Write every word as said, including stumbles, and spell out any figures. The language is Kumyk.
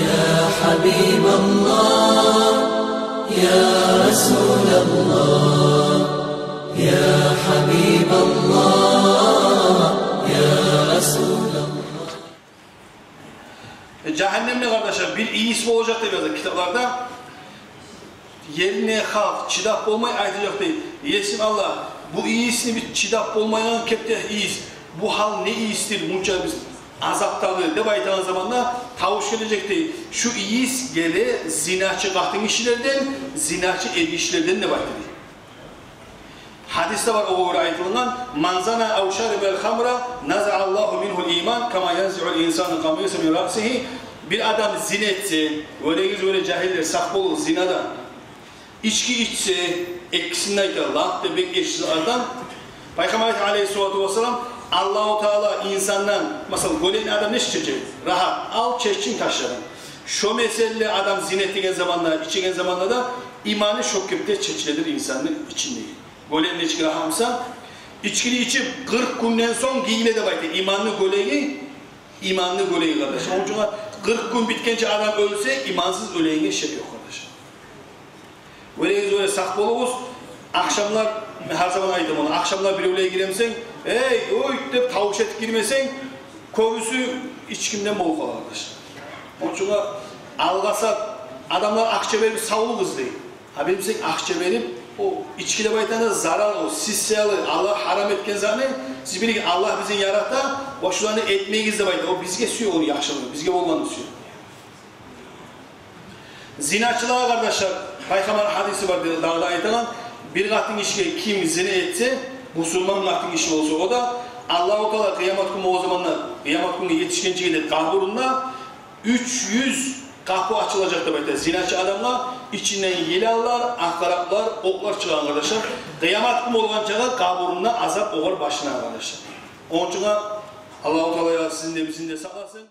يا حبيب الله، يا رسول الله، يا حبيب الله، يا رسول الله. Жагьаннемде, къардашлар, бир ийис болажакъ деп яза китапларда. Ерине халкъ чыдап болмай айтажакъ дей: «Есим Аллагь, бу ийисни биз чыдап болмайгъан кепде ийис. Бу гьал не ийисдир, мунча биз азапдагъы?» — деп айтагъан заманда тавуш гележек дей: «Шу ийис геле зиначы къатынгишилерден, зиначы эргишилерден», — деп айта дей. Гьадисде бар огъар гёре айтылгъан: «Ман зана ав шарибал хамра назааллагьу мингьул иман, кама янзиул инсану къамиса мин раъсигьи». Бир адам зина этсе, гёрегиз, гёре, жагьиллер, сакъ болугъуз зинадан. Ички ичсе, экисин де айта, лап да бек эшитген адам. Пайхаммар айта, алейгьиссалату вассалам, Аллагьу Таала инсандан, масала, гёлегин адам нечик чече? Рагьат, ал, чечдинг, ташладынг. Шо меселде адам зина этеген заманда, ичеген заманда да иманы шо кепде чечиледир инсанны ичиндеги. Гёлегин нечик рагьат буса, ичкини ичип, къыркъ гюнден сонг гийиле деп айта иманны гёлеги, иманны гёлеги, къардаш. Ону учун къыркъ гюн битгенче адам оьлсе, имансыз оьлегенге шек ёкъ, къардаш. Гёрегиз, гёре, сакъ болугъуз. Ахшамлар, мен гьар заман айтаман ону, ахшамлар биревлеге гиремисен, «Эй, уьйт» деп тавуш этип гирмесенг, кёбюсю ичкиден болуп къала, къардаш. Ону учун алгъасап, адамлар акъча берип савлукъ излей. А билмесенг, акъча берип, о ички деп айтагъан да зарал, о сиз саялы Аллагь гьарам этген затны, сиз билигиз, Аллагь бизин ярата, ва шуланы этмегиз деп айта. О бизге сюе ону яхшылыгъы, бизге болгъанны сюе. Зиначылагъа, къардашлар, Пайхаммар гьадиси бар, дагъы да айтагъан, бир къатынгишиге ким зина этсе, бусурман къатынгиши болса о да, Аллагьу Таала къыямат гюн болгъан заманда, къыямат гюнге етишгинчеге де къабурунда уьч юз къапу ачылажакъ деп айта зиначы адамгъа, ичинден йыланлар, акъараплар, окълар чыгъагъан, къардашлар. Къыямат гюн болгъанчагъа къабурунда азап огъар башланагъан, къардашлар. Ону учун Аллагьу Таала сизин де, бизин де сакъласын.